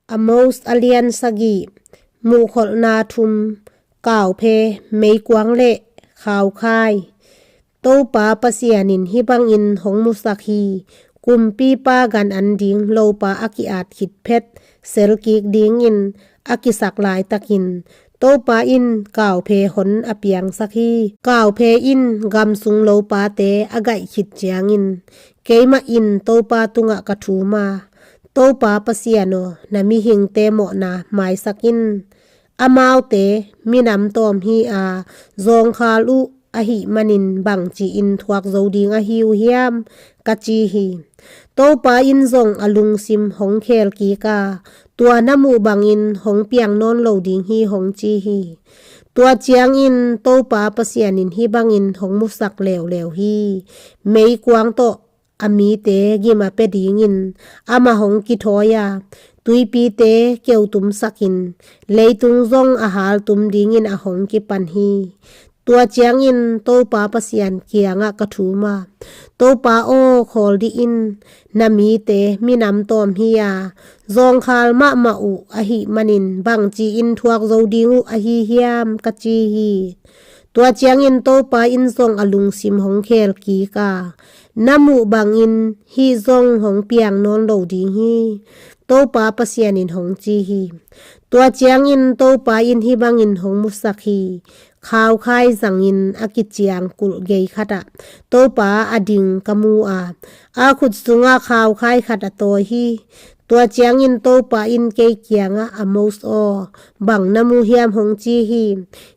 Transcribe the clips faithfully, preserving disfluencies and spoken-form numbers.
Amos a lian sagih. Muhkholhna thum. Kauphe, meikuang le khaukhai. Topa Pasian in hih bangin hong musak hi. Kumpipa gan an ding lopa a ki-at khit phet, sel kik dingin a kisak laitakin Topa in kauphe hon a piangsak hi. Kauphe in gam sung lopate a gaih khit ciangin, keimah in Topa tungah ka thum a, Topa Pasian aw, na mihingte mawhna maisak in. Amaute minam tawm hi a, zawngkhal uh ahih manin bangci-in thuak zo ding ahi uh hiam, ka ci hi. Topa in zong a lungsim hong khel kik a, tua na muh bangin hong piang nawn lo ding hi, hong ci hi. Tua ciangin Topa Pasian in hih bangin hong musak leuleu hi. Meikuang tawh a mite gim a pia dingin amah hong kithawi a, tuipite keutumsakin, leitung zong a haltum dingin a hong kipan hi. Tua ciangin Topa Pasian kiangah ka thum a, Topa aw, khawl dih in, na mite minam tawm hi a, zawngkhal mahmah uh ahih manin bangci-in thuak zo ding uh ahi hiam, ka ci hi. Tua ciangin Topa in zong a lungsim hong khel kik a, na muh bangin hih zong hong piang nawn lo ding hi, Topa Pasian in hong ci hi. Tua ciangin Topa in hih bangin hong musak hi. Khaukhai zangin a kiciang kulh gei khatah Topa a ding ka mu a, a khut sungah khaukhai khat a tawi hi. Tua ciangin Topa in kei kiangah, Amos aw, bang na mu hiam, hong ci hi.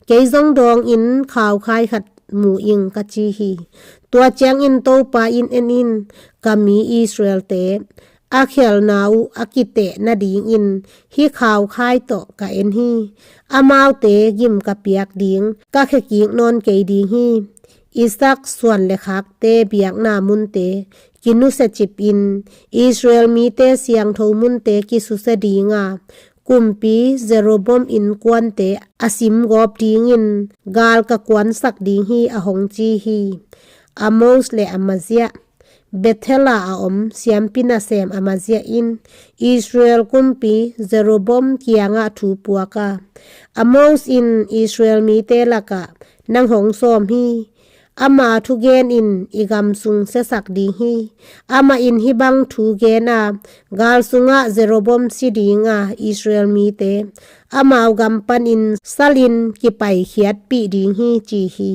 Kei zong dawngin khaukhai khat mu ing, ka ci hi. Tua ciangin Topa in, en in, ka mi Israelte a khelna uh a kiteh nadingin hih khaukhai tawh ka en hi. Amaute gim ka piak ding, ka khekik nawn kei ding hi. Isak suan le khakte biakna munte kinusia cipin, Israel mite siangtho munte kisusia ding a, kumpi Jeroboam innkuante a simgawp dingin gal ka kuansak ding hi, a hong ci hi. Amos le Amazia. Bethel ah a om siampi nasem Amazia in Israel kumpi Jeroboam kiangah thu puak a, Amos in Israel mite lakah nang hong sawm hi. Ama thugen in i gam sung siasak ding hi. Amah in hih bang thu gen a, gal sungah Jeroboam si ding a, Israel mite amau gam panin salin kipaikhiatpih ding hi, ci hi,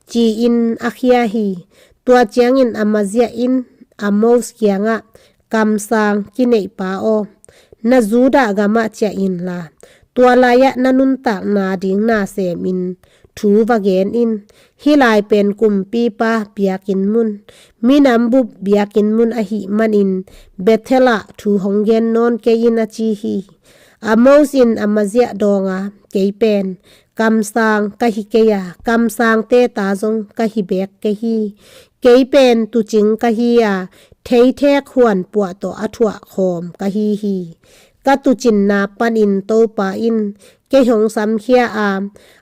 ci-in a khia hi. Tua ciangin Amazia in Amos kiangah, kamsang kineihpa aw, na Judah gamah ciah inla, tua lai-ah na nuntakna ding na semin thu va gen in. Hih lai pen kumpipa biakinn mun, minam bup biakinn mun ahih manin Bethel ah thu hong gen nawn kei in, a ci hi. Amos in Amazia dawng a, kei pen kamsang ka hi kei a, kamsangte ta zong ka hi beek kei hi. Kei pen tuucing ka hi a, theithek huanpuah tawh a thuah khawm ka hi hi. Ka tuucinna panin Topa in kei hong samkhia a,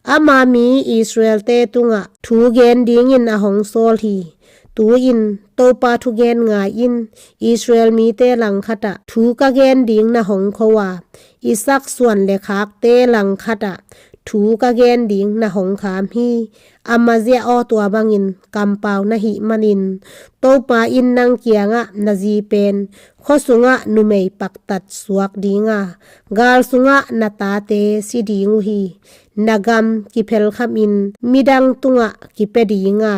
ama mi Israelte tungah thu gen dingin a hong sawl hi. Tu-in Topa thugen ngai in, Israel mite langkhatah thu ka gen ding na hong kho a, Isak suan le khakte langkhatah thu ka gen ding na hong kham hi. Amazia aw, tua bangin kampau na hih manin Topa in nang kiangah na zi pen khua sungah numei paktat suak ding a, gal sungah na tate si ding uh hi. Na gam kiphelkhamin midang tungah kipia ding a,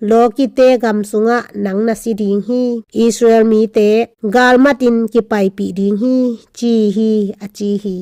lawkite gam sungah nang na si ding hi. Israel mite galmatin kipaipih ding hi, ci hi, a ci hi.